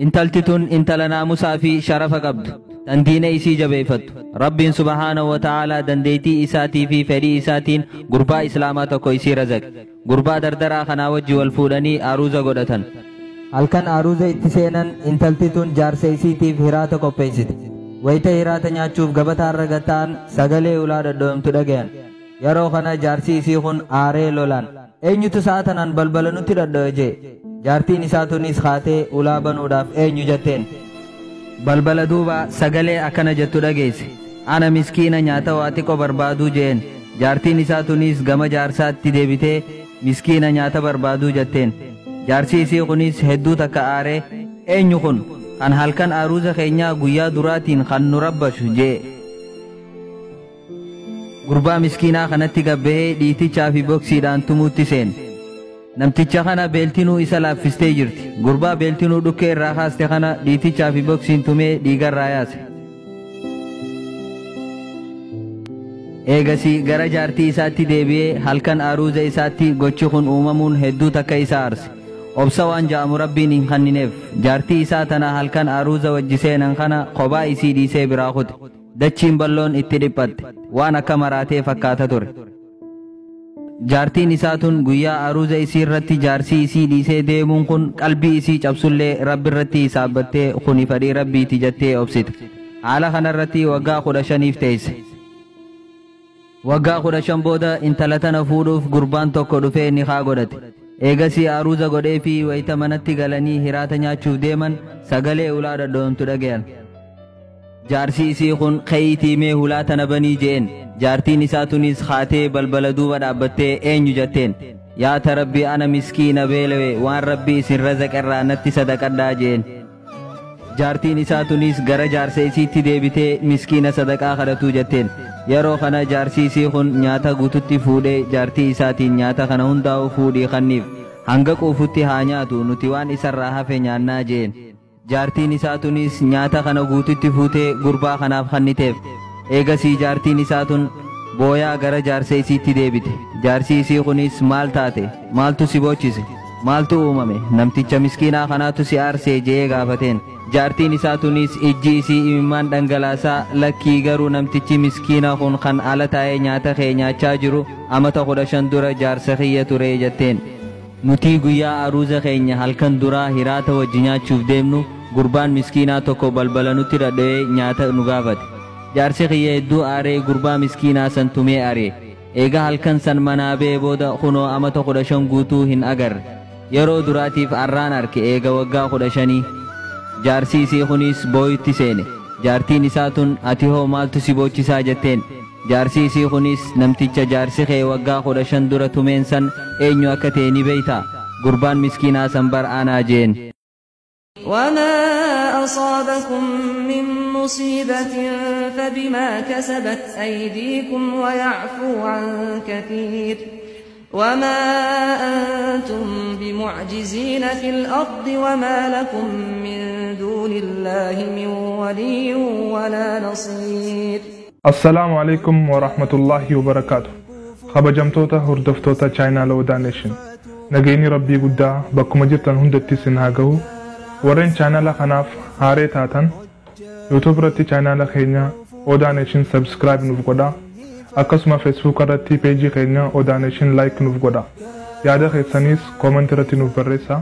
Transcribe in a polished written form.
Intalti tun intala naamusaa fi sharafa qabdu, tan diina isii jabeeffattu. Rabbiin subhaanahu wa ta'aalaa dandeettii isaatii fi fedhii isaatiin gurbaa islaamaa tokko isii razaqe. Gurbaa dardaraa kanaa wajji wal fuudhanii aruuza godhatan. Halkan aruuza itti seenan intalti tun jaarsa isiitiif hiraata qopheessite. Wayita hiraata nyaachuuf gabataarra gata'an sagalee ulaa dhadho'amtu dhagayan. Yeroo kana jaarsi isii kun aaree lolaan, "Eenyutu sa'a tanaan balbala nutti dhadho'e?" jee. Jaartiin isaa tunis kaatee ulaa banuudhaaf "Eenyu?" jetteen. Balbala duuba sagalee akkana jettu dhageesse. "Ana miskiina nyaata waa xiqqoo barbaaduu," jeen. Jaartiin isaa tunis gama jaarsaatti deebitee "Miskiina nyaata barbaaduu," jetteen. Jaarsi isii kunis hedduu takka aaree, "Eenyu kun kan halkan aruuza keenyaa guyyaa duraatiin kan nu rabbashu?" jee. Gurbaa miskiinaa kanatti gabbahee dhiitichaa fi boksiidhaan tumuutti seene. Namticha kana beeltinuu isa laaffistee jirti. Gurbaa beeltinuu dhukkee irraa kaaste kana dhiitichaa fi boksiin tumee dhiigarraa yaase. Eegasii gara jaartii isaatti deebi'ee halkan aruuza isaatti gochi kun uumamuun hedduu takka isa aarse. Obsa waan ja'amu Rabbiin hin kennineef. Jaartii isaa tana halkan aruuza wajji seenan kana kophaa isii dhiisee biraa kute. Dachiin bal'oon itti dhiphatte. Waan akka maraatee fakkaata ture. Jaartiin isaa tun guyyaa aruuza isii irratti jaarsii isii dhiisee deemuun kun qalbii isii cabsullee Rabbi irratti hisaabbattee kuni fedhii Rabbiiti jettee obsite. Haala kanarratti waggaa 15f teesse. Waggaa 15 booda intala tana fuudhuuf gurbaan tokko dhufee nikaa godhate. Eegasii aruuza godhee fi wayita manatti galanii hiraata nyaachuuf deeman sagalee ulaa dhadho'amtu dhagayan. Jaarsi isii kun "Ka'iitii mee hulaa tana banii," jeen. Jaartiin isaa tunis kaatee balbala duuba dhaabbattee "Eenyu?" jetteen. "Yaa ta Rabbi, ana miskiina beelawe, waan Rabbi isin razaqerraa natti sadaqadhaa," jeen. Jaartiin isaa tunis gara jaarsa isiitti deebitee "Miskiina sadaqaa kadhatuu," jetteen. Yeroo kana jaarsi isii kun nyaata guututti fuudhee jaartii isaatiin "Nyaata kana hundaa'u fuudhii kanniif, hanga quufutti haa nyaatu, nuti waan isarraa hafe nyaannaa," jeen. Jaartiin isaa tunis nyaata kana guututti fuutee gurbaa kanaaf kenniteef. Eegasii jaartiin isaa tun booyaa gara jaarsa isiitti deebite. Jaarsi isii kunis "Maal taate? Maaltu si boochise? Maaltu uumame? Namticha miskiinaa kanaatu si aarsee?" je'ee gaafateen. Jaartiin isaa tunis ijji isii imimmaan dhangalaasaa, "Lakkii, garuu namtichi miskiina kun kan ala taa'ee nyaata kee nyaachaa jiru amata 15 dura jaarsa kiyya ture," jetteen. Nuti guyyaa aruuza keenya halkan duraa hiraata wajji nyaachuuf deemnu gurbaan miskiinaa tokko balbala nutti dhadho'ee nyaata nu gaafate. Jaarsi kiyya hedduu aaree gurbaa miskiinaa san tumee ari'e. Eega halkan san manaa ba'ee booda kunoo amata 15 guutuu hin agarre. Yeroo duraatiif arraan arke eega waggaa 15. Jaarsi isii kunis booyutti seene. Jaartiin isaa tun "Ati hoo maaltu si boochisaa?" jetteen. Jaarsi isii kunis, "Namticha jaarsi kee waggaa 15 dura tumeen san eenyu akka ta'e ni beeytaa? Gurbaan miskiinaa san bar anaa," jeen. وما أصابكم من مصيبة فبما كسبت أيديكم ويعفو عن كثير وما أنتم بمعجزين في الأرض وما لكم من دون الله من ولي ولا نصير. Assalaamu alaikum wa rahmatullahi wa barakaatu. Kabajamtoota hordoftoota chaayinaala Odaa Neeshin. Nageenyi Rabbii guddaa bakkuma jirtan hundatti isin haa gahu. Warreen chaayinaala kanaaf haaree taatan YouTube irratti chaayinaala keenya Odaa Neeshin subscribe nuuf godhaa. Akkasuma Facebook irratti peejii keenya Odaa Neeshin like nuuf godhaa. Yaada keessanis comment irratti nuuf barreessaa.